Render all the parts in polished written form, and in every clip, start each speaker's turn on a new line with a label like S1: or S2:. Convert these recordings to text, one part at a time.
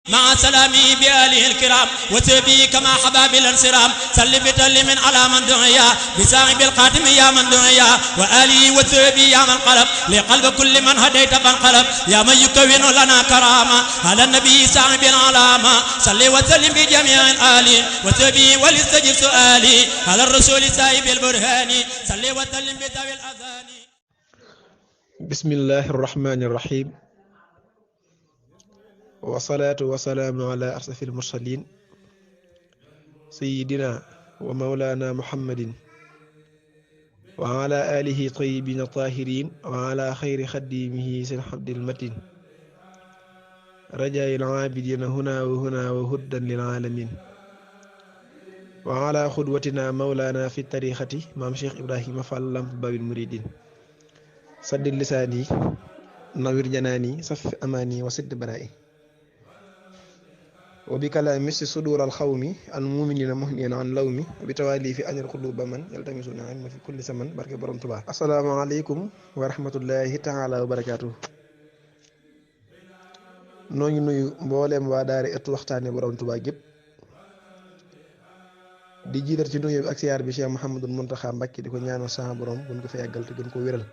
S1: مع سلامي بآله الكرام وسبي كما حباب الانصرام سل بتل على من دعيا بساعب القاتم يا من دعيا وآلي وسبي يا من قلب لقلب كل من هديت فانقلب يا من يكون لنا كرامة على النبي ساعب العلامة صل وسلم بجميع الآل وسبي ولستجب سؤالي على الرسول سايب البرهان صل وسلم بذوي الأذان.
S2: بسم الله الرحمن الرحيم والصلاة والسلام على أشرف المرسلين سيدنا ومولانا محمد وعلى آله طيبين الطاهرين وعلى خير خديمه سيد عبد المتين رجاء العابدين هنا وهنا وهدى للعالمين وعلى خدوتنا مولانا في التاريخة مام شيخ إبراهيم فال لامب باب المريدين سد لساني نوير جناني صف أماني وسد برائي وبكلام مس صدور الخوم المؤمنين مهنيا عن لومي وبتوالي في أن القلوب من يلتمسون علما في كل زمن بركة بروم توبا. السلام عليكم ورحمة الله تعالى وبركاته. نوي مبولم waa daara ëttu waxtaane borom Tuubaa gépp di jiital ci nuyu ak siyaar bi Cheikh Mouhamadou Mountakha Mbacké di ko ñaanal sa borom buñ ko fa yàggal te gën ko wéral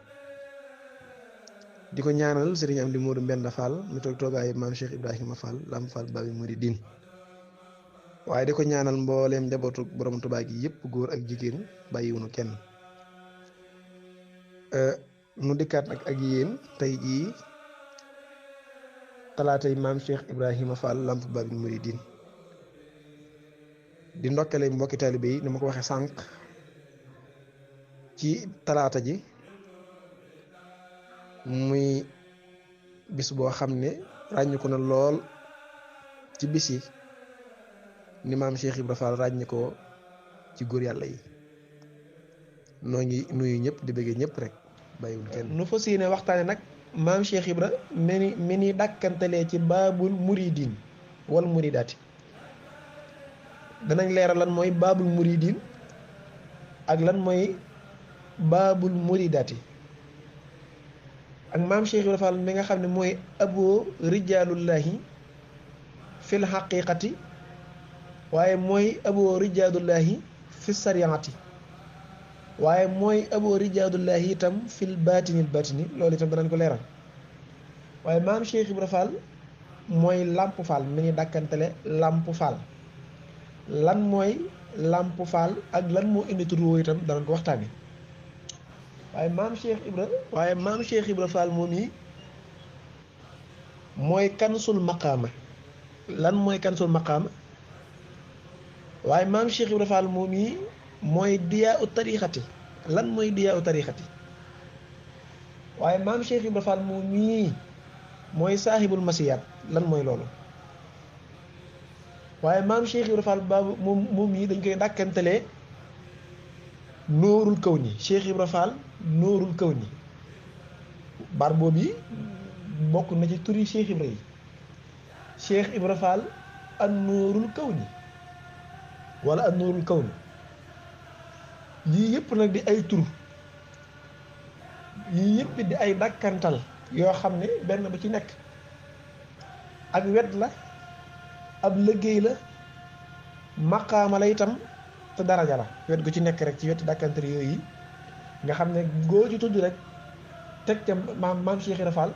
S2: di ko ñaanal Serigne Amdi Modou Mbenda Fall mi toog toogaayu maam Cheikh Ibrahima Fall Lamp Fall Babi Mouridine waaye di ko ñaanal mbooleem njabootu borom Tuubaa gi yëpp góor ak jigéen bàyyiwunu kenn nu dikkaat nag ak yéen tey jii talaatay maam Cheikh Ibrahima Fall Lamp Babi Mouridine di ndokkale mbokki taalibe yi ni ma ko waxee sànq ci talaata ji muy bis boo xam ne ràññiku na lool ci bis yi ni maam Cheikh Ibra Fall ràññi ko ci góor yàlla yi noo ngi nuyu ñëpp di bëggee ñëpp rek bàyyiwul kenn. nu fas yéene waxtaane nag maam Cheikh Ibra mi ni dàkkantalee ci baabul muridin wal muridaati danañ leeral lan mooy baabul muridin ak lan mooy baabul muridaati ak maam Cheikh Ibra Fall mi nga xam ne mooy aboo rijaalullahi fil haqiqati waaye mooy aboo rijaalullahi fi sariati waaye mooy aboo rijaalullahi itam fil baatinil baatini loolu itam danañ ko leeral waaye maam Cheikh Ibra Fall mooy Lamp Fall mi ngi dàkkantele Lamp Fall lan mooy Lamp Fall ak lan moo indi tur woowu itam danañ ko waxtaane waaye maam Cheikh Ibra Fall moom yi mooy kansul maqaama lan mooy kansul maqaama waaye maam Cheikh Ibra Fall moom yi mooy diyaa u tariixati lan mooy diyaa u tariixati waaye maam Cheikh Ibra Fall moom yi mooy saahibul masiyaat lan mooy loolu waaye maam Cheikh Ibra Fall baabu moom yi dañ koy dàkkantelee nóorul kaw ni Cheikh Ibra Fall nóorul kaw ni bar boobu yi bokk na ci turi Cheikh Ibra yi Cheikh Ibra Fall an nóorul kaw ni wala an nóorul kaw ni yii yëpp nag di ay tur yii yëpp di ay dàkkantal yoo xam ne benn ba ci nekk ak wet la ab liggéey la maqaama la itam te daraja la wet gu ci nekk rek ci wetu dàkkantal yooyu nga xam ne goo ci tudd rek teg ca maam Cheikh Ibra Fall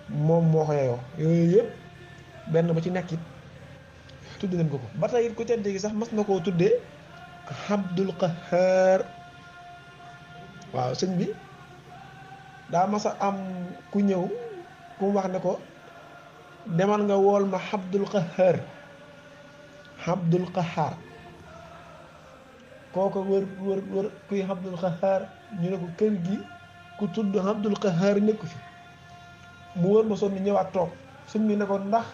S2: moom moo ko yeyoo yooyu yëpp benn ba ci nekk it tudd nañ ko ba tey it ku tedd gi sax mas na koo tuddee Abdul Qahhar waaw sëñ bi daa mas a am ku ñëw ku mu wax ne ko demal nga wool ma Abdul Qahhar Abdul Qahhar kooko wër kuy Abdul Qahhar ñu ne ko kër gi ku tudd Abdul Qahhar nekku fi mu wër ma sonn ñëwaat toog suñ mi ne ko ndax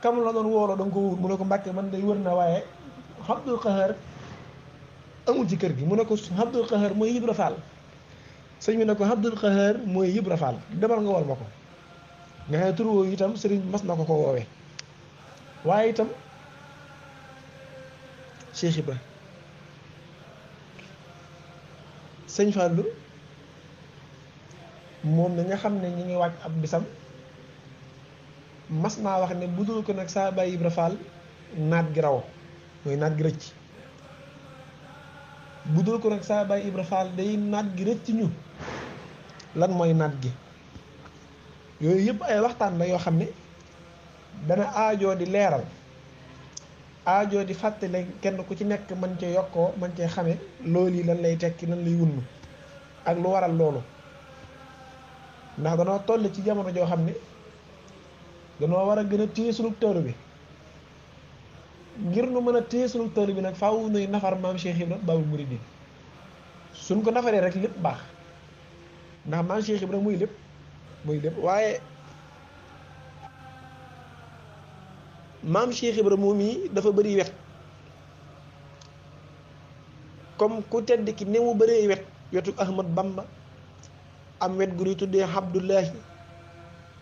S2: kam la doon wooloo da nga ko wut mu ne ko Mbàkke man day wër na waaye Abdul Qahhar amul ci kër gi mu ne ko Abdul Qahhar mooy Ibra Fall sëñ mi ne ko Abdul Qahhar mooy Ibra Fall demal nga wool ma ko nga xam ne tur woowu itam sëriñ mas na ko woowee waaye itam Cheikh Ibra sëñ Fallou moom mi nga xam ne ñi ngi wàcc ab bisam mas naa wax ne budul ko nag saa Baay Ibra Faal naat gi raw mooy naat gi rëcc budul ko nag saa Baay Ibra Faal day naat gi rëcc ñu lan mooy naat gi yooyu yëpp ay waxtaan la yoo xam ne dana aajoo di leeral aajoo di fàttali kenn ku ci nekk man cee yokkoo man cee xame loolu yi lan lay tekki lan lay wunnu ak lu waral loolu ndax danoo toll ci jamono joo xam ne danoo war a gën a téye sunu tëru bi ngir nu mën a téye sunu tëru bi nag faaw nuy nafar maam Cheikh Ibra Baabul Muridiin suñ ko nafaree rek lépp baax ndax maam Cheikh Ibra muy lépp waaye maam Cheikh Ibra moom yi dafa bëri wet comme ku tedd ki ne mu bëree wetu Ahmad Bamba am wet gu ñuy tuddee Abdullahi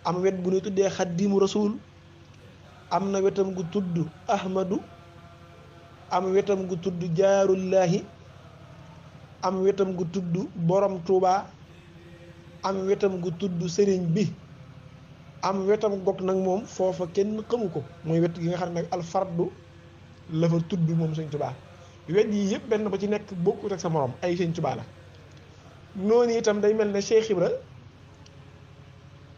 S2: am wet gu ñuy tuddee Xaddimu Rasul am na wetam gu tudd Ahmadu am wetam gu tudd Jaarullahi am wetam gu tudd Borom Tuuba am wetam gu tudd Sëriñ bi am wetam gog nag moom foofa kenn xamu ko mooy wet gi nga xam ne nag alfardu la fa tudd moom Sëñ Tuubaa wet yi yëpp benn ba ci nekk bokkut ak sa morom ay Sëñ Tuubaa la noonu itam day mel ne Cheikh Ibra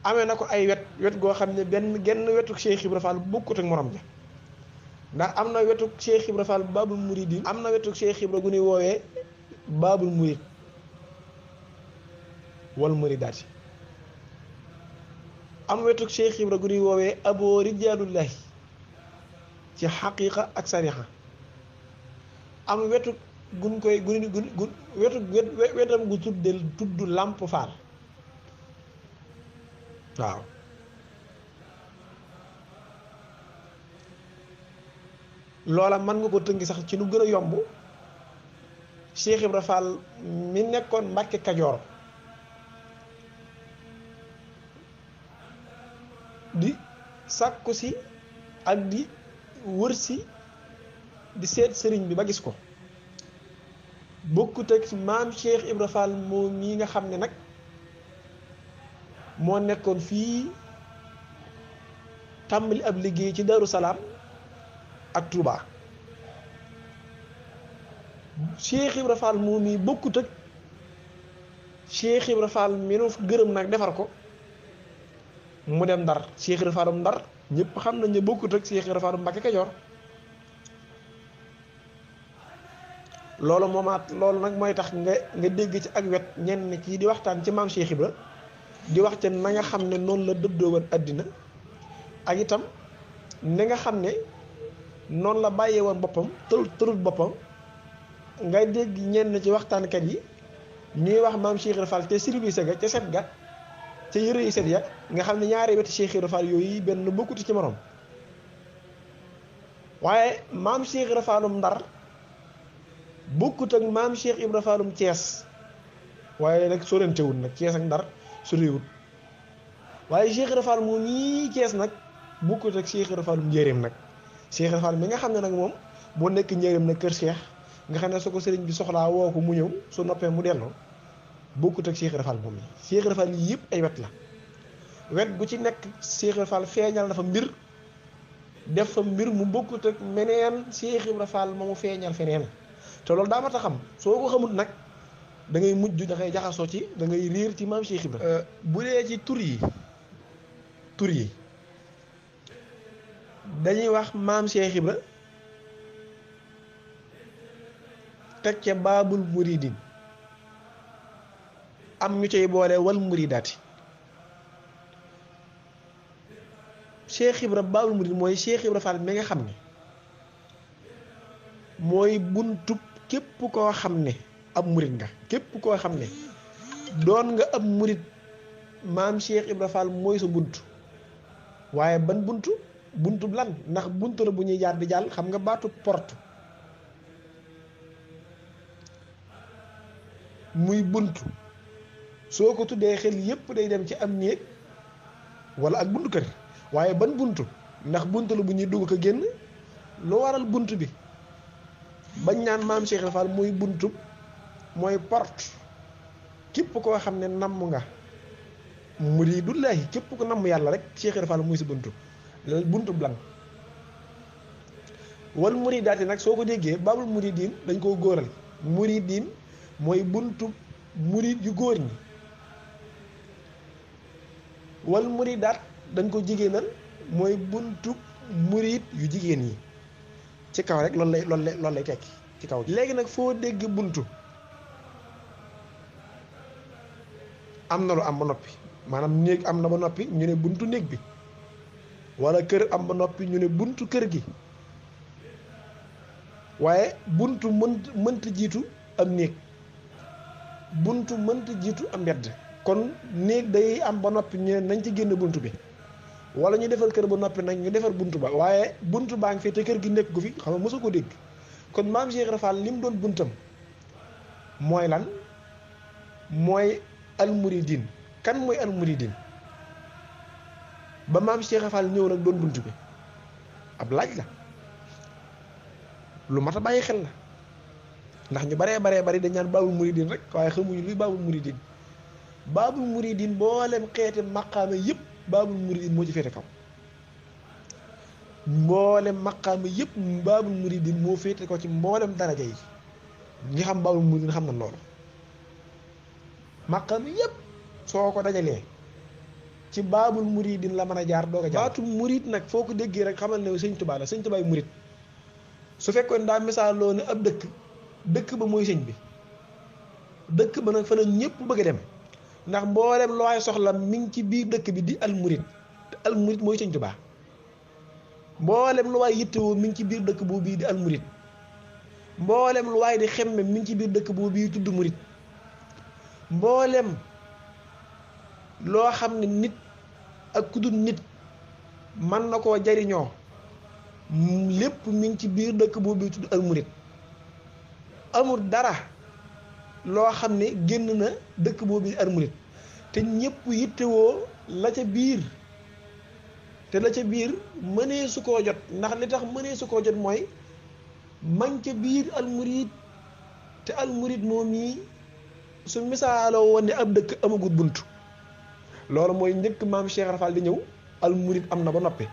S2: amee na ko ay wet goo xam ne genn wetu Cheikh Ibra Fall bokkut ak morom ja ndax am na wetu Cheikh Ibra Fall Baabul Muridiin am na wetu Cheikh Ibra gu ñuy woowee Baabul Murid wal Muridaati am wetu Cheikh Ibra gu ñuy woowee Aboo Rijaalullahi ci xaqiiqa ak sariixa am wetu wetam gu tudd Lamp Faal waaw loola mën nga ko tënki sax ci lu gën a yomb Cheikh Ibra Fall mi nekkoon Mbàkke Kajoor di sàkku si ak di wër si di seet sëriñ bi ba gis ko bokkut ak maam Cheikh Ibra Fall moom mii nga xam ne nag moo nekkoon fii tàmbali ab liggéey ci Daaru Salaam ak Touba Cheikh Ibra Fall moom mii bokkut ak Cheikh Ibra Fall mi nu gërëm nag defar ko mu dem Ndar Cheikh Ibra Fallum Ndar ñëpp xam nañ ne bokkut ak Cheikh Ibra Fallum Mbàkke Kajoor loolu nag mooy tax nga dégg ci ak wet ñenn kii di waxtaan ci maam Cheikh Ibra di wax ca na nga xam ne noonu la dëddoo woon àddina ak itam na nga xam ne noonu la bàyyee woon boppam tërut boppam ngay dégg ñenn ci waxtaankat yi ñuy wax maam Cheikh Ibra Fall te service ga ca set ga ca yëre yi set ya nga xam ne ñaari wetu Cheikh Ibra Fall yooyu benn bokkuti ci morom waaye maam Cheikh Ibra Fallum Ndar bokkut ak maam Cheikh Ibra Fallum Thiès waaye nag sorentewul nag Thiès ak Ndar soriwut waaye Cheikh Ibra Fall moom ñii Thiès nag bokkut ak Cheikh Ibra Fallum Njéeréem nag Cheikh Ibra Fall mi nga xam ne nag moom boo nekk Njéeréem nag kër Cheikh nga xam ne su ko sëriñ bi soxlaa woo ko mu ñëw su noppee mu delloo bokkut ak Cheikh Ibra Fall moom yi Cheikh Ibra Fall yii yëpp ay wet la wet gu ci nekk Cheikh Ibra Fall feeñal dafa mbir def fa mbir mu bokkut ak meneen Cheikh Ibra Fall ma mu feeñal feneen te loolu daa mat a xam soo ko xamut nag da ngay mujj da ngay jaxasoo ci da ngay réer ci maam Cheikh Ibra bu dee ci tur yi dañuy wax maam Cheikh Ibra teg ca Baabul Muridiin am ñu cay boole wal muridaati Cheikh Ibra Baabul Muridiin mooy Cheikh Ibra Fall mi nga xam ne mooy buntub képp koo xam ne ab murid nga képp koo xam ne doon nga ab murid maam Cheikh Ibra Fall mooy sa bunt waaye ban buntu lan ndax buntu la bu ñuy jaar di jàll xam nga baatu porte muy buntu soo ko tuddee xel yépp day dem ci am néeg wala ak buntu kër waaye ban buntu ndax buntu la bu ñuy dugg ko génn lu waral buntu bi bañ naan maam Cheikh Ibra Fall muy buntu mooy porte képp koo xam ne namm nga muridullahi képp ko namm yàlla rek Cheikh Ibra Fall muy sa buntu loolu buntu lan wal muridaati nag soo ko déggee baabul muridin dañ koo góoral muridin mooy buntu murid yu góor ñi wal muridaat dañ ko jigéenal mooy buntu murid yu jigéen yi ci kaw rek loolu lay tekki ci kaw léegi nag foo dégg buntu am na lu am ba noppi maanaam néeg am na ba noppi ñu ne buntu néeg bi wala kër am ba noppi ñu ne buntu kër gi waaye buntu mënta jiitu am néeg buntu mënta jiitu am mbedd kon néeg day am ba noppi ñu ne nañ ci génn buntu bi wala ñu defar kër ba noppi nag ñu defar buntu ba waaye buntu baa ngi fi te kër gi nekk gu fi xam nga mosu ko dégg kon maam Cheikh Ibra Fall li mu doon buntam mooy lan mooy almuridin kan mooy almuridin ba maam Cheikh Ibra Fall ñëw nag doon buntu bi ab laaj la lu mat a bàyyi xel la ndax ñu baree bari dañ naan baabul muridin rek waaye xamuñu luy baabul muridin mboolem xeeti maqaama yëpp baabul muridin moo ci féete kaw mboolem maqaama yëpp baabul muridin moo féete kaw ci mboolem daraja yi ñi xam baabul muridin xam na loolu maqaama yëpp soo ko dajalee ci baabul muridin la mën a jaar doog a jaar baatu murid nag foo ko déggee rek xamal ne sëñ Tuubaa la sëñ Tuubaa murid su fekkoon daa misaaloo ne ab dëkk ba mooy sëñ bi dëkk ba nag fa la ñëpp bëgg a dem ndax mboolem lu waay soxla mi ngi ci biir dëkk bi di almurid te almurid mooy sëñ Tuubaa mboolem lu waay yittewoo mi ngi ci biir dëkk boobu bii di almurid mboolem lu waay di xemme mi ngi ci biir dëkk boobu bii tudd murid mboolem loo xam ne nit ak ku dul nit mën na koo jariñoo lépp mi ngi ci biir dëkk boobu bii tudd almurid amul dara loo xam ne génn na dëkk boobu bii almurid te ñëpp yittewoo la ca biir te la ca biir mënee su koo jot ndax li tax mënee su koo jot mooy man ca biir almurid te almurid moom yi su misaaloo woon ne ab dëkk amagut bunt loolu mooy njëkk maam Cheikh Ibra Fall di ñëw almurid am na ba noppi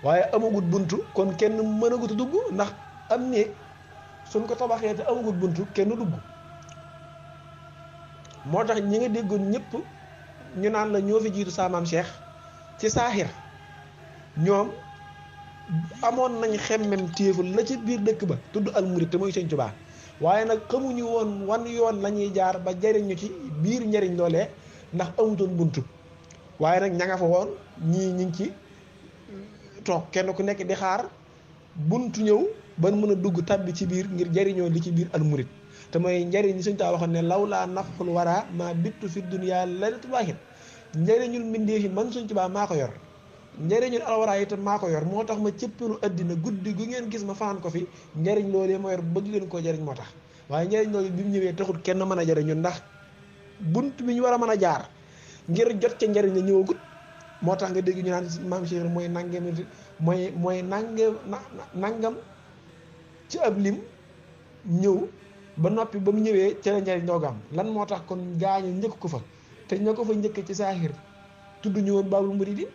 S2: waaye amagut buntu kon kenn mënagut a dugg ndax am néeg suñ ko tabaxee te amagut buntu kenn dugg moo tax ñi nga déggoon ñëpp ñu naan la ñoo fi jiitu saa maam Cheikh ci saaxir ñoom amoon nañ xemmem téeful la ci biir dëkk ba tudd almurid te mooy Sëñ Tuubaa waaye nag xamuñu woon wan yoon la ñuy jaar ba jariñu ci biir njariñ loolee ndax amutoon buntu waaye nag ña nga fa woon ñii ñi ngi ci toog kenn ku nekk di xaar buntu ñëw ban mën a dugg tabbi ci biir ngir jariñoo li ci biir almurid te mooy njariñ ñi Sëñ Tuubaa waxoon ne law laa nafxul wara maa bittu fi dunya laylatul waahid njariñul mbindeef yi man Sëñ Tuubaa maa ko yor njariñul alwaraa itam maa ko yor moo tax ma cëppalu addina guddi gu ngeen gis ma fanaan ko fi njariñ loolee ma yor bëgg leen koo jariñ moo tax waaye njariñ loolu bi mu ñëwee taxul kenn mën a jariñu ndax bunt bi ñu war a mën a jaar ngir jot ca njariñ la ñëwagut moo tax nga dégg ñu naan maam Cheikh mooy nangam mooy nangam ci ab lim ñëw ba noppi ba mu ñëwee ca la njariñ dooga am lan moo tax kon gaañu njëkk ko fa te ña ko fa njëkk ci saaxir tudd ñu woon baabul muridin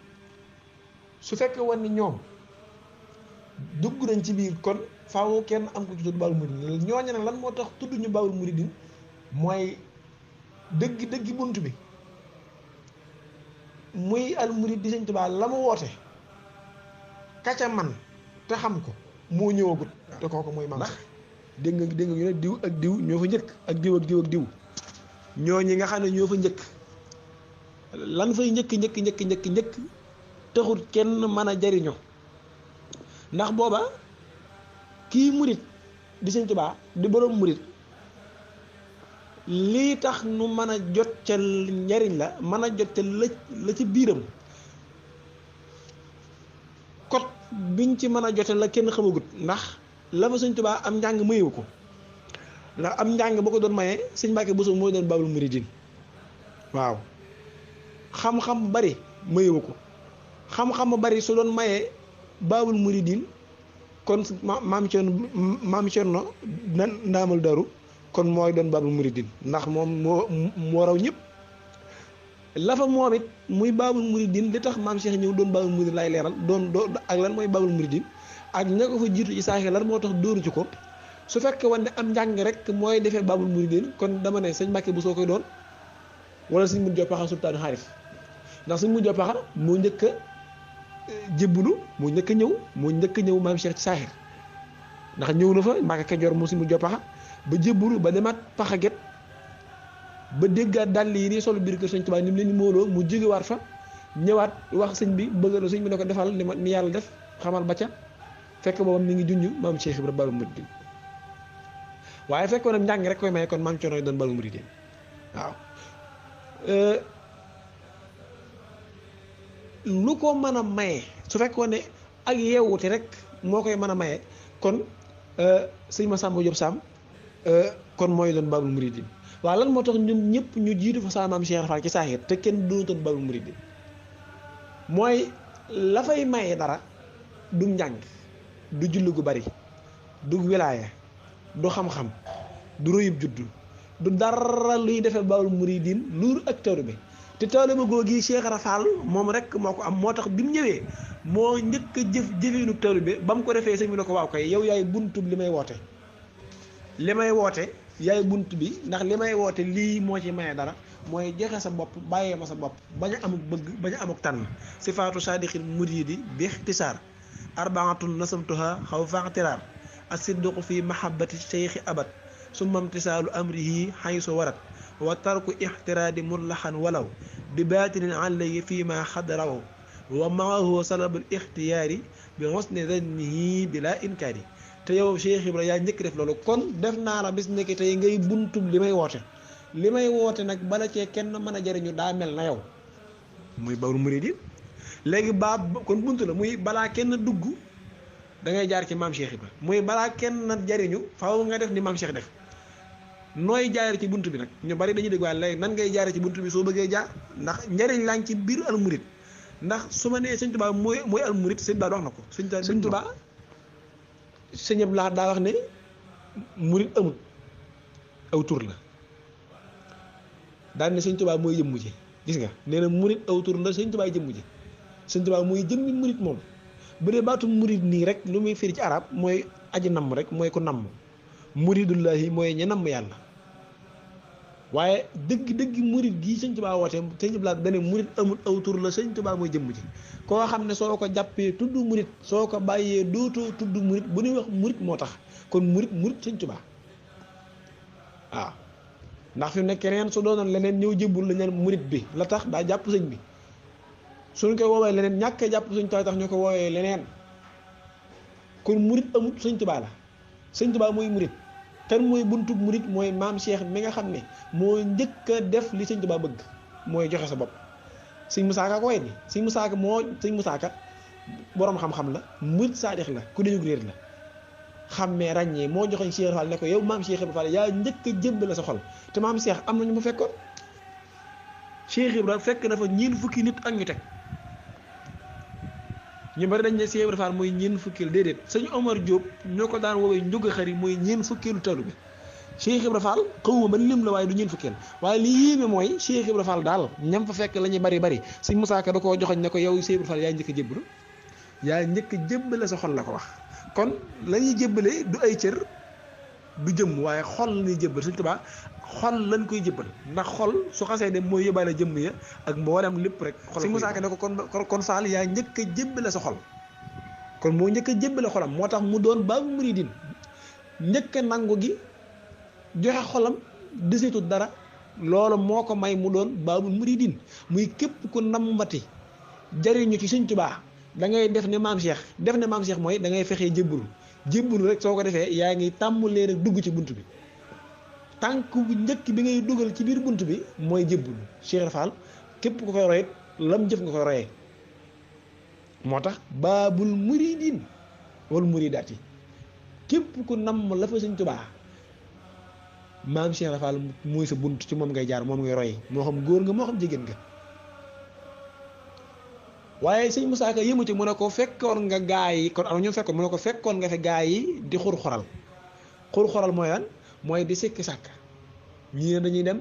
S2: su fekkee woon ni ñoom dugg nañ ci biir kon faaw kenn am ko ci tudd baabul muridin ñooñu ne lan moo tax tudd ñu baabul muridin mooy dëgg bunt bi muy al murid di Sëñ Tuubaa la mu woote kaca man te xam ko moo ñëwagut te kooku mooy man dégg nga ñu ne diw ak diw ñoo fa njëkk ak diw ak diw ak diw ñoo ñi nga xam ne ñoo fa njëkk lan fay njëkk taxut kenn mën a jariñoo ndax booba kii murit di Sëñ Tuubaa di boroom murit lii tax nu mën a jot ca njariñ la mën a jot ca la ci biiram kot biñ ci mën a jote la kenn xamagut ndax la fa Sëñ Tuubaa am njàng mayewu ko ndax am njàng ba ko doon maye Sëñ Mbàkke Buso mooy doon baabul muridin waaw xam-xam bu bari mayewu ko xam-xam bu bari su doon mayee baabul muridin kon maam Cerno ndaamal daru kon mooy doon baabul muridin ndax moom moo raw ñëpp la fa moom it muy baabul muridin li tax maam Cheikh ñëw doon baabul muridin lay leeral doon ak lan mooy baabul muridin ak ña ko fa jiitu ci saaxi lan moo tax dóoru ci ko su fekkee woon ne am njàng rek mooy defee baabul muridin kon dama ne sëñ Mbàkke bu soo koy doon wala sëñ Mujj Paxa sultaanu xaarif ndax sëñ Mujj Paxa moo njëkk a jébbulu moo njëkk a ñëw maam Cheikh ci saaxir ndax ñëw na fa Mbàkke Kajoor moo sëñ Mujj Paxa ba jébbulu ba demaat paxa get ba déggaat dàll yi nii solu biir kër sëñ Tuubaa ni mu leen mooloo mu jógewaat fa ñëwaat wax sëñ bi bëgg na sëñ bi ne ko defal ni yàlla def xamal ba ca fekk boobam mi ngi junj maam Cheikh Ibra Baabul Muridiin waaye fekkoon nag njàng rek koy maye kon maam Cerno doon Baabul Muridiin waaw lu ko mën a maye su fekkoon ne ak yeewute rek moo koy mën a maye kon sëñ Masamba Jóob Sam kon mooy doon Baabul Muridiin waaw lan moo tax ñoom ñëpp ñu jiitu fa saa maam Cheikh Fall ci saaxir te kenn doonutoon Baabul Muridiin mooy la fay maye dara du njàng du julli gu bari du wilaaya du xam-xam du rëyub juddu du dara luy defee Baabul Muridiin luur ak taalibe te taalibe googu Cheikh Fall moom rek moo ko am moo tax bi mu ñëwee moo njëkk a jëfinu taalibe ba mu ko defee sëñ bi ne ko waaw kay yow yaay buntub li may woote yaay bunt bi ndax li may woote lii moo ci maye dara mooy joxe sa bopp bàyyee ma sa bopp bañ a amuk bëgg bañ a amuk tànn sifaatu saadixil muriidi bi ixtisaar arbaatun nasamtuha xaw faxtiraar asidduqu fi mahabbati cheikhi abad summa imtisaalu amrihi xaysu warat wa tarku ixtiraadi murlaxan walaw bi baatinin alayhi fi ma xadaraw wa maahu salabul ixtiyaari bi husni zannihi bila inkaari te yow Cheikh Ibra yaa njëkk def loolu kon def naa la bis nekk tey ngay buntub li may woote nag bala cee kenn mën a jariñu daa mel na yow muy Baabul Muridiin léegi kon bunt la muy balaa kenn dugg da ngay jaar ci maam Cheikh Ibra muy balaa kenn jariñu faaw nga def ni maam Cheikh def nooy jaare ci bunt bi nag ñu bari dañuy dégg waaye léegi nan ngay jaare ci bunt bi soo bëggee jaar ndax njariñ laa ngi ci biir al murid ndax su ma nee sëñ Tuubaa mooy al murid sëñ Tuubaa wax na ko sëñ Tuubaa sëñ Abdu Lahat daa wax ne murid amul aw tur la daan ne sëñ Tuubaa mooy jëmm ji gis nga nee na murid aw tur la sëñ Tuubaa jëmm ji sëñ Tuubaa mooy jëmmi murid moom bu dee baatu murid nii rek lu muy firi ci arab mooy aji namm rek mooy ko namm muridullahi mooy ña namm yàlla waaye dëgg murid gii sëñ Tuubaa woote sëñ Abdu Lahat dane murid amul aw tur la sëñ Tuubaa mooy jëmm ji koo xam ne soo ko jàppee tudd murid soo ko bàyyee dootoo tudd murid bu ñuy wax murid moo tax kon murid sëñ Tuubaa waaw ndax fi mu ne keneen su doonoon leneen ñëw jëbbul la ñaan murid bi la tax daa jàpp sëñ bi suñ koy woowee leneen ñàkkee jàpp sëñ Tuubaa tax ñu ko woowee leneen kon murid amul sëñ Tuubaa la sëñ Tuubaa mooy murid kan mooy buntu murid mooy maam Cheikh mi nga xam ne moo njëkk a def li sëñ Tuubaa bëgg mooy joxe sa bopp sëñ Musaa Ka ko way ni sëñ Musaa Ka boroom xam-xam la murid saadix la ku dañu réer la xàmmee ràññee moo joxoñ Cheikh Fall ne ko yow maam Cheikh Ibra Fall yaa njëkk a jébbale sa xol te maam Cheikh am na ñu mu fekkoon Cheikh Ibra fekk na fa ñeent fukki nit ak ñu teg ñu bari dañ ne Cheikh Ibra Fall mooy ñeent fukkeel déedéet sëñ Omar Diop ñoo ko daan woowee njóga xari mooy ñeent fukkeelu talu bi Cheikh Ibra Fall xawma ban lim la waaye du ñeent fukkeel waaye li yéeme mooy Cheikh Ibra Fall daal ñam fa fekk la ñuy bari sëñ Musaa Ka da koo joxoñ ne ko yow Cheikh Ibra Fall yaa njëkk a jébbalu yaa njëkk a jébbale sa xol la ko wax kon la ñuy jébbale du ay cër du jëmm waaye xol la ñuy jébbal sëñ Tuubaa xol lañ koy jébbal ndax xol su xasee dem mooy yóbbaale jëmm ya ak mboolem lépp rek xol sëñ Musaa Ka ne ko kon Fall yaa njëkk a jébbale sa xol kon moo njëkk a jébbale xolam moo tax mu doon Baabul Muridiin njëkk a nangu gi joxe xolam desetul dara loolu moo ko may mu doon Baabul Muridiin muy képp ku nammati jariñu ci sëñ Tuubaa da ngay def ne maam Cheikh mooy da ngay fexee jébbalu rek soo ko defee yaa ngi tàmbalee rek dugg ci bunt bi tànk bu njëkk bi ngay dugal ci biir bunt bi mooy jébbalu Cheikh Fall képp ku koy royet lam jëf nga koy royee moo tax Baabul Muridiin wal muridaati képp ku namm la fa sëñ Tuubaa maam Cheikh Fall mooy sa bunt ci moom ngay jaar moom ngay roy moo xam góor nga moo xam jigéen nga waaye sëñ Musaa Ka yëmu ci mu ne ko fekkoon nga gaa yi kon am ñu fekkoon mu ne ko fekkoon nga fi gaa yi di xur xoral mooy lan mooy di sikki sàkk ñii dañuy dem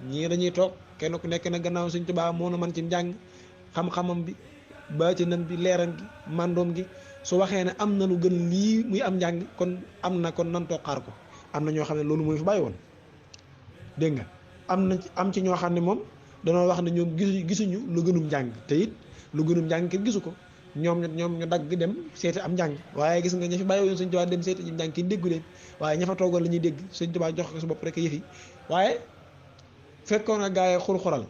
S2: ñii dañuy toog kenn ku nekk na gannaaw Sëñ Tuubaa moo nu man ci njàng xam-xamam bi baatinam bi leeram gi màndoom gi su waxee ne am na lu gën lii muy am njàng kon am na kon nan toog xaar ko am na ñoo xam ne loolu mooy fi bàyyi woon dégg nga am ci ñoo xam ne moom danoo wax ne ñoom gisuñu lu gënum njàng te it lu gënum njàng kenn gisu ko ñoom ñu dagg dem seeti am njàng waaye gis nga ña fi bàyyi woon Sëñ Tuubaa dem seeti am njàng kenn déggu leen waaye ña fa toogoon la ñuy dégg Sëñ Tuubaa jox ko su bopp rek yëf yi waaye fekkoon nga gaa yi xur-xural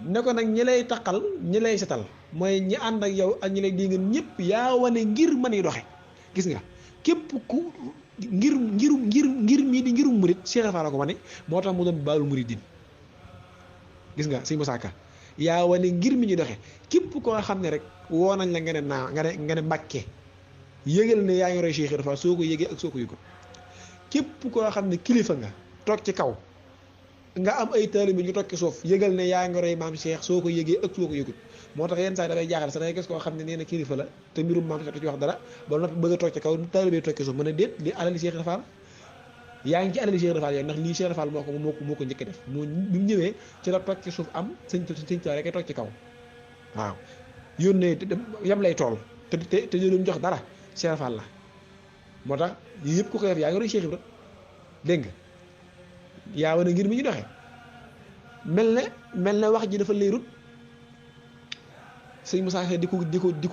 S2: ne ko nag ñi lay taqal ñi lay setal mooy ñi ànd ak yow ak ñi lay di ngeen ñëpp yaa wane ngir mën yi doxe gis nga képp ku ngir mii di ngirum murit Cheikh Fall la ko wane moo tax mu doon baalul muridin gis nga Sëñ Musaa Ka yaa wane ngir mi ñu doxe képp koo xam ne rek woo nañ la nga ne naa nga ne Mbàkke yëgal ne yaa ngi roy Cheikh Fall soo ko yëgee ak soo ko yëgul képp koo xam ne kilifa nga toog ci kaw nga am ay taalibe ñu toog ci suuf yëgal ne yaa ngi roy maam Cheikh soo ko yëgee ak soo ko yëgul moo tax yenn saa dafay jaaxal sax dangay gis koo xam ne nee na kilifa la te mbirum maam Cheikh ci wax dara ba noppi bëgg a toog ci kaw taalibe toog ci suuf mën a déet li alali Cheikh Fall yaa ngi ci alali Cheikh Fall yow ndax lii Cheikh Fall moo ko njëkk a def moo bi mu ñëwee ci la toog ci suuf am sëñ Tuubaa rek toog ci kaw waaw yónnee yam lay tool te ñu doon jox dara Cheikh Fall la moo tax yii yëpp ku ko def yaa ngi roy Cheikh Ibra dégg nga yaa wane ngir mi ñu doxee mel ne wax ji dafa leerut sëñ Musaa Ka di ko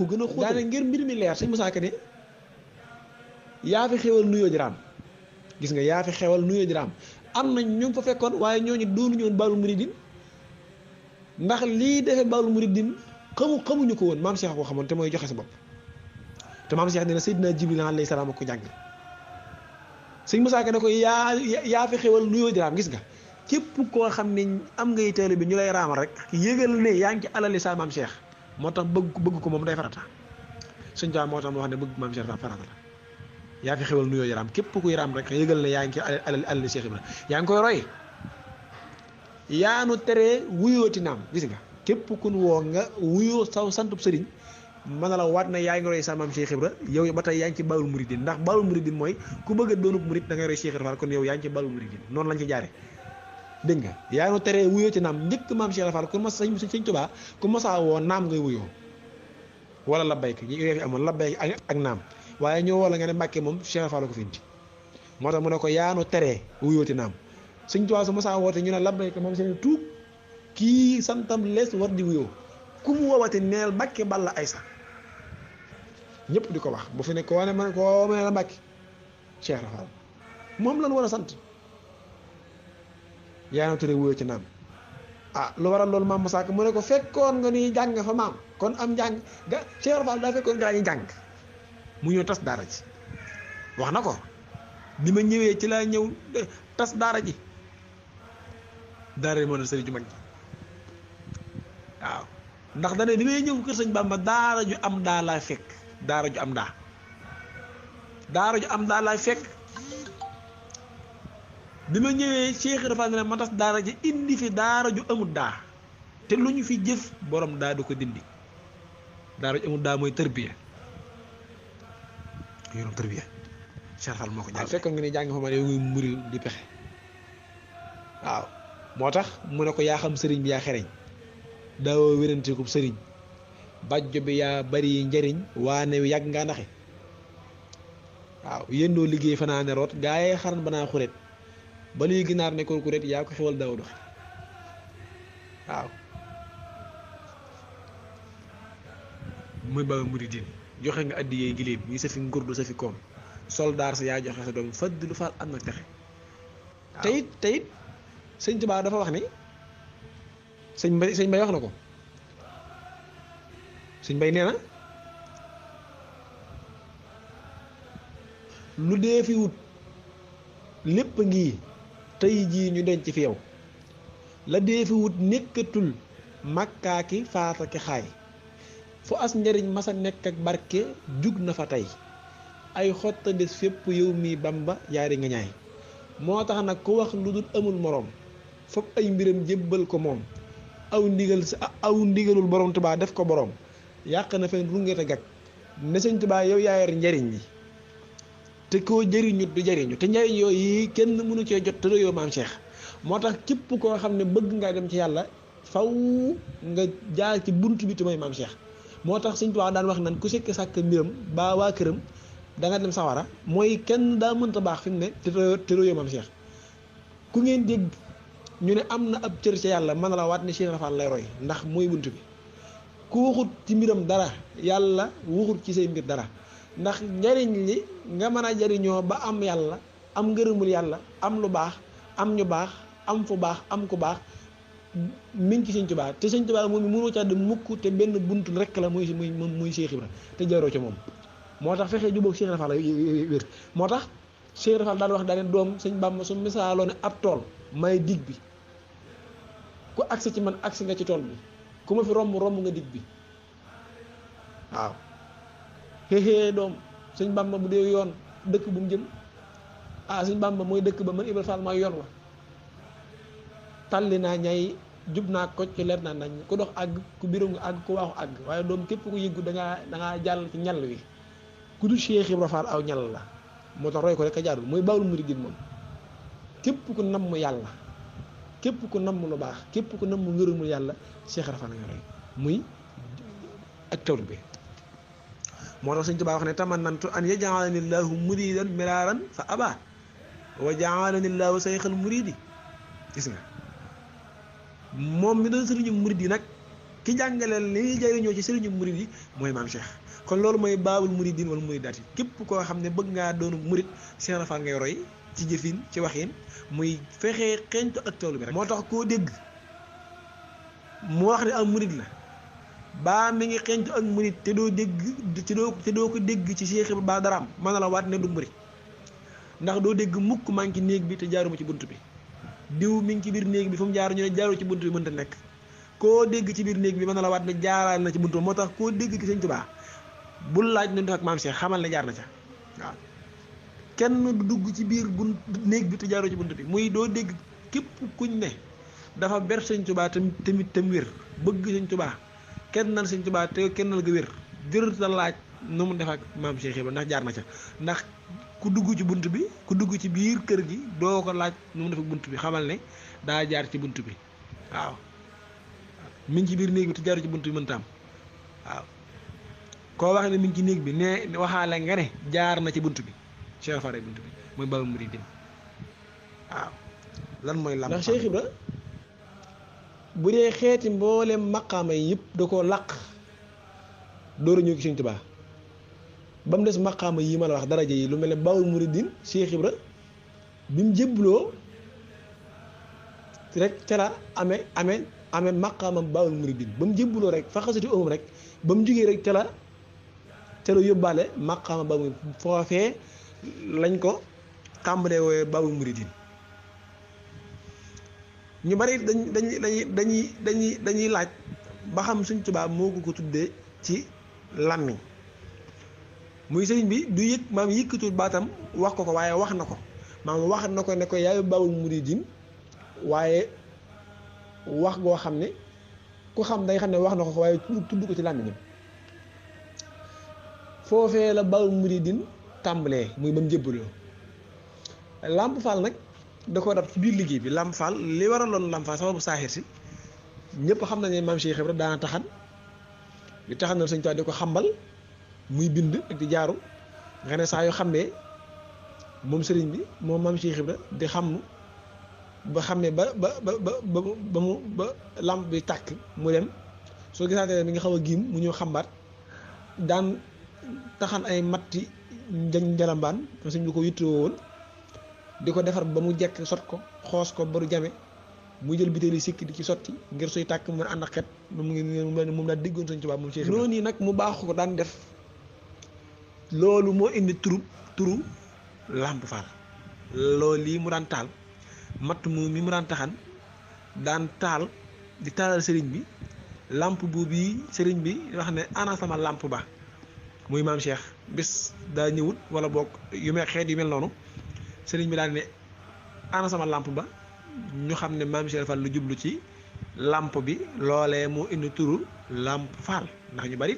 S2: gën a xóot daane ngir mbir mi leer sëñ Musaa Ka ne yaa fi xewal nuyoo ji raam gis nga yaa fi xewal nuyoo ji raam am na ñu fa fekkoon waaye ñooñu doonu ñoon baalul muridin ndax lii defee baalul muridin xamuñu ko woon maam Cheikh ko xamoon te mooy joxe sa bopp te maam Cheikh nee na Seydina Jibril alayhi salaam ko jàng sëñ Musaa Ka ne ko yaa fi xewal nuyoo ji raam gis nga képp koo xam ne am ngay teelu bi ñu lay raamal rek yëgal ne yaa ngi ci alali sa maam Cheikh moo tax bëgg ko moom day farata Sëñ Tuubaa moo tax mu wax ne bëgg maam Cheikh farata la yaa fi xewal nuyoo ji raam képp kuy raam rek yëgal ne yaa ngi ci alali Cheikh Ibra yaa ngi koy roy yaanu teree wuyooti naam gis nga képp kun woo nga wuyoo saw santub sëriñ mën na la waat na yaa ngi roy sa maam Cheikh Ibra yow ba tey yaa ngi ci baalul muridin ndax baalul muridin mooy ku bëgg a doonub murid da ngay roy Cheikh Ibra kon yow yaa ngi ci baalul muridin noonu lañ ci jaare dégg nga yaa ngi teree wuyoo ci naam njëkk maam Cheikh Fall ku ma Sëñ Tuubaa ku masaa woo naam ngay wuyoo wala labbayk ñi fi amoon labbayk ak naam waaye ñoo wala nga ne Mbàkke moom Cheikh Fall ko fi indi moo tax mu ne ko yaanu teree wuyoo ci naam Sëñ Tuubaa su masaa woote ñu ne labbayk moom seen tuub kii santam lees war di wuyoo ku mu woowate neel Mbàkke Balla Aysa ñëpp di ko wax bu fi ne ko wane man ko mel la Mbàkke Cheikh Fall moom lan war a sant yaa ngi tere wuyoo ci naam lu waral loolu maam Musaa Ka mu ne ko fekkoon nga ni jàng fa maam kon am njàng ga Cheikh Fall daa fekkoon nga ñu jàng mu ñëw tas daara ji wax na ko ni ma ñëwee ci laa ñëw tas daara ji daara ji moo ne sëriñ ju mag ji waaw ndax dane bi may ñëw kër Sëñ Bàmba daara ju am daa laay fekk daara ju am daa laay fekk bi ma ñëwee Cheikh dafa ne ma tas daara ji indi fi daara ju amul daa te lu ñu fi jëf borom daa du ko dindi daara ju amul daa mooy tërbiya yorom tërbiya Cheikh Fall moo ko jàng fekkoon nga ni jàng fa ma yow ngay muril di pexe waaw moo tax mu ne ko yaa xam sëriñ bi yaa xereñ daawoo wéranteekub sëriñ bàjjo bi yaa bari njariñ waane yàgg ngaa naxe waaw yéndoo liggéey fanaa ne root gaa yee xaran banaa xuret ba luy ginaar ne ko xuret yaa ko xewal daaw doxe waaw muy ba muridin joxe nga addiyee giléem yi sa fi ngurdu sa fi koom soldaar sa yaa joxe sa doom fadd lu faal am na texe te it Sëñ Tuubaa dafa wax ni sëñ Mbay wax na ko sëñ Mbay nee na lu dee fi wut lépp ngi tey jii ñu denc fi yow la dee fi wut nekkatul makkaaki faataki xaay fu as njariñ masa nekk ak barke jug na fa tey ay xotta des fépp yow mi Bamba yaari nga ñaay moo tax nag ku wax lu dul amul moroom fopp ay mbiram jébbal ko moom aw ndigalul borom Tuubaa def ko borom yàq na fen rungete gag ne Sëñ Tuubaa yow yaa yor njariñ li te koo jëriñut du jëriñu te njariñ yooyu kenn mënu cee jot te yow maam Cheikh moo tax képp koo xam ne bëgg ngaa dem ci yàlla faw nga jaar ci bunt bi te mooy maam Cheikh. moo tax Sëñ Tuubaa daan wax nan ku sekk sàkk mbiram ba waa këram da nga dem sawara mooy kenn daa mënta baax fi mu ne te royo maam Cheikh. ku ngeen dégg ñu ne am na ab cër ca yàlla mën la waat ne Cheikh Rafal lay roy ndax mooy bunt bi. ku waxut ci mbiram dara yàlla waxut ci say mbir dara ndax njariñ li nga mën a jariñoo ba am yàlla am ngërëmul yàlla am lu baax am ñu baax am fu baax am ku baax mi ngi ci Sëñ Tuubaa te Sëñ Tuubaa moom mënoo caa dem mukk te benn bunt rek la muy Cheikh Ibra te jaroo ca moom. moo tax fexee jubóog Cheikh Rafal wér moo tax Cheikh Rafal daan wax daaneen doom Sëñ Bàmba su misaaloo ne ab tool may dig bi ku agsi ci man agsi nga ci tool bi ku ma fi romb nga dig bi waaw xéexée doom Sëñ Bàmba bu dee yoon dëkk bu mu jëm Sëñ Bàmba mooy dëkk ba man Ibra Fall maa yoon wa talli naa ñay jub naa ko ci leer naa nañ ku dox àgg ku biru nga àgg ku waaxu àgg waaye doom képp ku yëggu dangaa jàll ci ñal wi ku du Cheikh Ibra Fall aw ñal la moo tax roy ko rek a jaarul mooy Baabul Muridiin moom képp ku namm yàlla képp ku namm lu baax képp ku namm ngërëmul yàlla Cheikh Rafal nga roy muy ak tawlu bi moo tax Sëñ Tuubaa wax ne tamannantu an yaj'alani llaahu muridan miraaran fa aba wa ja'alani llaahu sayxal muridi gis nga moom mi doon sëriñu murid yi nag ki jàngaleel li ñuy jariñoo ci sëriñu murid yi mooy maam Cheikh kon loolu mooy baabul muridin wala muridaat yi képp koo xam ne bëgg ngaa doonu murid Cheikh Rafal ngay roy ci jëfin ci waxin muy fexee xeeñtu ak tawlu bi rek moo tax koo dégg mu wax ne am murid la baa mi ngi xeeñtu ak murid te doo dégg te doo ko dégg ci Cheikh Ibra ba daraam mën na la waat ne du murid ndax doo dégg mukk maa ngi ci néeg bi te jaaruma ci bunt bi diw mi ngi ci biir néeg bi fu mu jaar ñu ne jaaru ci bunt bi mënta nekk koo dégg ci biir néeg bi mën na la waat ne jaaraal na ci bunt moo tax koo dégg ci Sëñ Tuubaa bul laaj nu def ak maam Cheikh xamal ne jaar na ca waaw kenn du dugg ci biir bunt néeg bi te jaaroo ci bunt bi muy doo dégg képp kuñ ne dafa ber Sëñ Tuubaa tamit tam wér bëgg Sëñ Tuubaa kenn nal Sëñ Tuubaa te kenn nal ga wér jërët la laaj nu mu def ak maam Cheikh Ibra ndax jaar na ca ndax ku dugg ci bunt bi ku dugg ci biir kër gi doo ko laaj nu mu def ak bunt bi xamal ne daa jaar ci bunt bi waaw mi ngi ci biir néeg bi te jaaru ci bunt bi mënta am waaw koo waxee ne mi ngi ci néeg bi ne waxaale nga ne jaar na ci bunt bi Cheikh Rafal bunt bi mooy Baabul Muridiin waaw lan mooy lam ndax Cheikh Ibra bu dee xeeti mboolem maqaama yi yëpp da koo làq door a ñëw ci Sëñ Tuubaa ba mu des maqaama yi ma la wax daraja yi lu mel ne Baabul Muridiin Cheikh Ibra bi mu jébbaloo rek ca la amee maqaamam Baabul Muridiin ba mu jébbaloo rek fa xasati ëmam rek ba mu jugee rek ca la yóbbaale maqaama Baabul foofee lañ ko tàmbalee woowe Baabul Muridiin ñu bari dañuy laaj ba xam Sëñ Tuubaa moo ko tuddee ci làmmiñ muy sëriñ bi du yëg maam yëkkatul baatam wax ko waaye wax na ko maam wax na ko ne ko yaay Baabul Muridiin waaye wax goo xam ne ku xam day xam ne wax na ko waaye tudd ko ci làmmiñam foofee la Baabul Muridiin tàmbalee muy ba mu jébbaloo Lamp Fall nag da ko dab ci biir liggéey bi Lamp Fall li waraloon Lamp Fall sababu saaxir si ñëpp xam nañ ne maam Cheikh Ibra daana taxan di taxan na Sëñ Tuubaa di ko xambal muy bind ak di jaaru nga ne saa yoo xam ne moom sëriñ bi moom maam Cheikh Ibra di xam ba xam ne ba lamp bi tàkk mu dem soo gisaatee mi nga xaw a giim mu ñëw xambaat daan taxan ay matti njalambaan sëñ bi ko yittewoo woon di ko defar ba mu jekk sot ko xoos ko ba du jame mu jël bitéeli sikki di ci sotti ngir suy tàkk mën ànd ak xet moom daa diggoon Sëñ Tuubaa moom Cheikh Ibra noonu nag mu baax ko daan def loolu moo indi turu Lamp Fall loolu lii mu daan taal matt mi mu daan taxan daan taal di taalal sëriñ bi lamp boobu sëriñ bi wax ne ana sama lamp ba muy maam Cheikh bis daa ñëwut wala boog yu mel xeet yu mel noonu sëriñ bi daal ne ana sama lamp ba ñu xam ne maam Cheikh Fall lu jublu ci lamp bi loolee moo indi turu Lamp Fall ndax ñu bari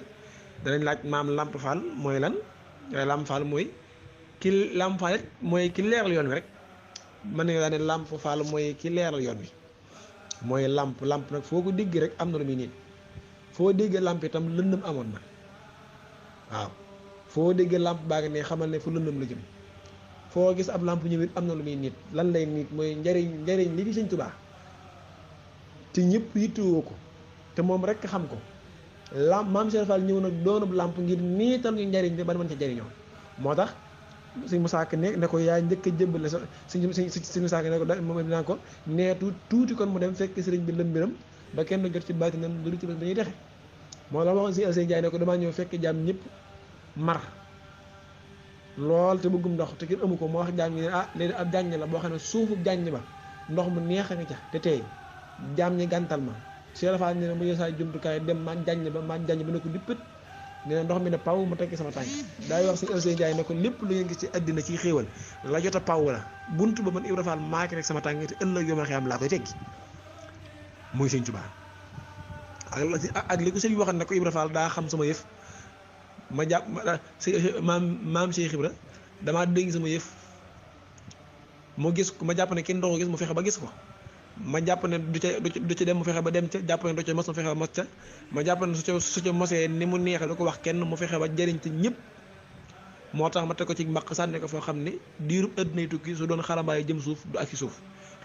S2: danañ laaj maam Lamp Fall mooy lan Lamp Fall mooy ki Lamp Fall it mooy ki leeral yoon wi rek mën nañu daane làmp faal mooy ki leeral yoon wi mooy làmp nag foo ko dégg rek am na lu muy nit foo déggee làmp itam lëndëm amoon na waaw foo déggee làmp baa ngi ne xamal ne fu lëndëm la jëm foo gis ab làmp ñëwit am na lu muy nit lan lay nit mooy njariñ li di Sëñ Tuubaa te ñëpp yittewoo ko te moom rek xam ko làmp maam Cheikh Fall ñëw nag doonub làmp ngir niital ñu njariñ bi ba mën ca jariñoo moo tax Sëñ Musaa Ka ne ko yaa njëkk a jëbbale sa Sëñ Musaa Ka ne ko moom dinaa ko neetu tuuti kon mu dem fekk sëriñ bi lëmbiram ba kenn jot ci baatinam lu ci dañuy dexe moo la waxoon si Alsey Njaay ne ko damaa ñëw fekk jaam ñëpp mar lool te bëggum ndox te kër amu ko moo wax jaam ñi ne léegi ab jàññ la boo xam ne suufu jàññ ba ndox mu neex a nga ca te tey jaam ñi gàntal ma Cheikh Fall ne mu saa jumtukaay dem ma jàññ ba ne ko dippët nee na ndox mi ne paw mu tekki sama tànk daay wax si Alsey Njaay ne ko lépp lu ngeen gis ci àddina ciy xéewal la jot a paw la bunt ba man Ibra Fall maaki rek sama tànk te ëllëg yomal xiyam laa koy teggi muy Sëñ Tuubaa ak li ko sëñ waxoon ne ko Ibra Fall daa xam sama yëf ma jàpp maam Cheikh Ibra damaa dégg sama yëf mu gis ko ma jàpp ne kenn doo ko gis mu fexe ba gis ko ma jàpp ne du ca dem mu fexe ba dem ca jàpp ne du ca mos mu fexe ba mos ca ma jàpp ne su ca mosee ni mu neexee du ko wax kenn mu fexe ba jëriñ te ñëpp moo tax ma teg ko ci mbaq sànni ko foo xam ne diirub àddinay tukki su doon xarambaay jëm suuf du ak ci suuf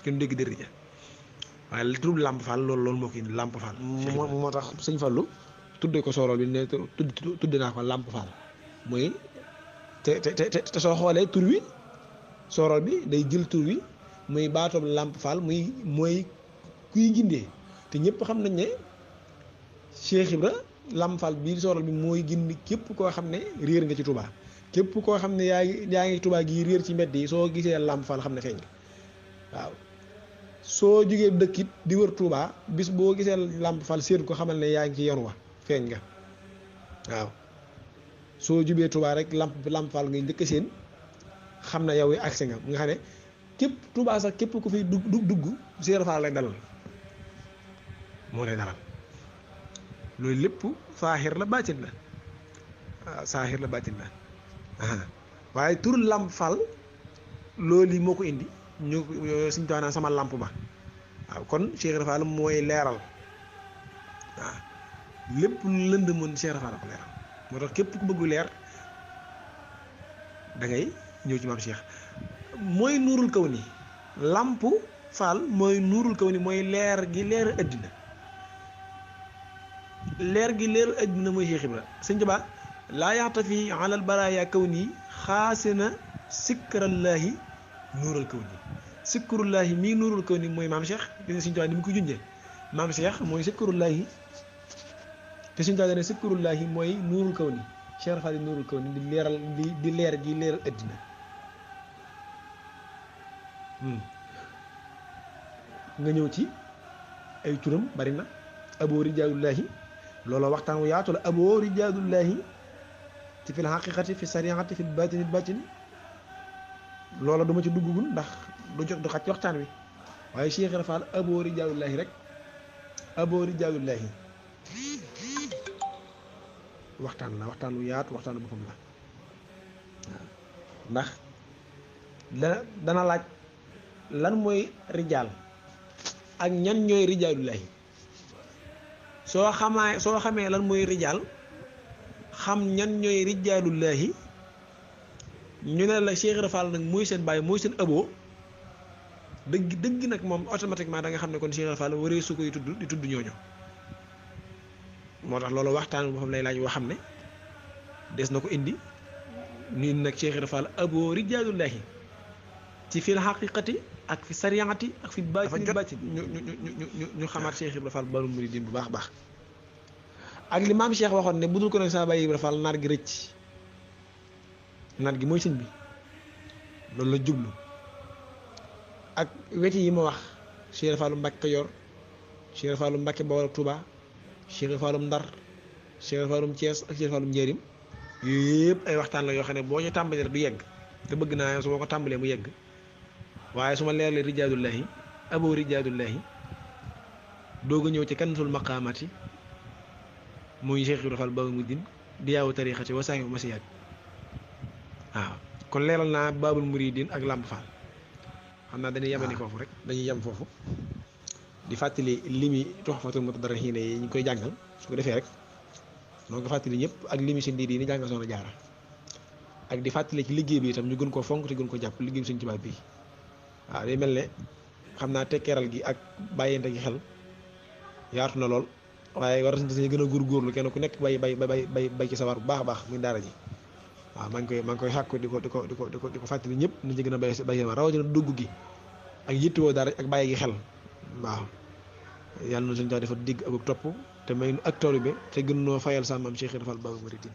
S2: kenn dégg dëri ja waaye turub Lamp Fall loolu moo ko indi Lamp Fall moo tax Sëñ Fallu tudde ko soorool bi ne tudde naa ko Lamp Fall muy te soo xoolee tur wi soorool bi day jël tur wi muy baatoob Lamp Fall mooy kuy gindee te ñëpp xam nañ ne Cheikh Ibra Lamp Fall bii soorool bi mooy gindi képp koo xam ne réer nga ci Touba képp koo xam ne yaa ngi Touba gi réer ci mbedd yi soo gisee Lamp Fall xam ne feeñ nga waaw soo jógee dëkk it di wër Touba bis boo gisee Lamp Fall séen ko xamal ne yaa ngi ci yoon wa feeñ nga waaw soo jubee Touba rek Lamp Fall ngay njëkk seen xam na yow yi agsi nga nga xam ne képp Touba sax képp ku fi dugg Cheikh Fall lay dalal moo lay dalal loolu lépp saaxir la baatin la waaw saaxir la baatin la waaye tur Lamp Fall loolu yi moo ko indi ñu suñu toog naan sama lamp ba waaw kon Cheikh Fall mooy leeral waaw lépp lënd mën Cheikh Fall ko leeral moo tax képp ku bëggu leer da ngay ñëw ci maam Cheikh mooy nuurul kaw ni Lamp Fall mooy nuurul kaw ni mooy leer gi leer àddina leer gi leer àddina mooy Cheikh Ibra Sëñ Tuubaa laa yaxta fi alal baraaya kaw nii xaasina sikrallaahi nuural kaw ni sikrullaahi mii nuurul kaw ni mooy maam Cheikh dina Sëñ Tuubaa ni mu ko junjee maam Cheikh mooy sikrullaahi te Sëñ Tuubaa ne sikrullaahi mooy nuurul kaw ni Cheikh Fall nuurul kaw ni di leeral di leer gi leeral àddina nga ñëw ci ay turam bari na aboo rijaalullaahi looloo waxtaan wu yaatu la aboo rijaalullaahi ci fil xaqiqati fi sariati fi baatini loola duma ci duggugul ndax du xaj ci waxtaan wi waaye Cheikh Ibra Fall aboo rijaalullaahi rek aboo rijaalullaahi waxtaan wu yaatu waxtaanu boppam la waaw ndax dana laaj lan mooy rijaal ak ñan ñooy rijaalullaahi soo xamee lan mooy rijaal xam ñan ñooy rijaalullaahi ñu ne la Cheikh Ibra Fall nag mooy seen bàyyi mooy seen aboo dëgg nag moom automatiquement da nga xam ne kon Cheikh Ibra Fall waree su koy tudd di tudd ñooñu moo tax loolu waxtaan boppam lay laaj woo xam ne des na ko indi nii nag Cheikh Ibra Fall aboo rijaalullaahi ci fil xaqiqati ak fi sariyaati ak fi baati ñu xamaat Cheikh Ibra Fall Baabul Muridiin bu baax a baax ak li maam Cheikh waxoon ne bu dul ko nag saa bàyyi Ibra Fall naar gi rëcc naar gi mooy sëñ bi loolu la jublu ak weti yi ma wax Cheikh Ibra Fall Mbàkke Kajoor Cheikh Ibra Fall Mbàkke Bawol ak Touba Cheikh Ibra Fall Ndar Cheikh Ibra Fall Thiès ak Cheikh Ibra Fall Njaaréem yooyu yëpp ay waxtaan la yoo xam ne boo ci tàmbalee rek du yegg te bëgg naa su ma ko tàmbalee mu yegg waaye su ma leeralee rijaalullaahi aboo rijaalullaahi doog a ñëw ci kansul maqaamati muy Cheikh Ibra Fall Baabul Muridiin di yaawu tariixati wa saahibu masiyaat waaw kon leeral naa Baabul Muridiin ak Lamp Fall xam naa dañuy yemani foofu rek dañuy yem foofu di fàttali limi Tuhfatul Mutadarrihin yi ñu koy jàngal su ko defee rek noo nga fàttali ñëpp ak limi si ndiir yi ni jàngal Soxna Jaara ak di fàttali ci liggéey bi itam ñu gën koo fonk te gën ko jàpp liggéey bi Sëñ Tuubaa bi waaw day mel ne xam naa tekkeeral gi ak bàyyente gi xel yaatu na lool waaye war na gën a góorgóorlu kenn ku nekk bay ci sawar bu baax a baax muy daara ji waaw maa ngi koy xàkku di ko fàttali ñëpp nañ ci gën a bay seen rawatina dugg gi ak yittewoo daara ak bàyyi gi xel waaw yàlla na suñu tax dafa digg ak topp te may nu ak toolu bi te gën noo fayal sa maam Cheikh Ibra Fall Baabul Muridiin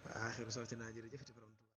S2: wa aaxiru sawtina jërëjëf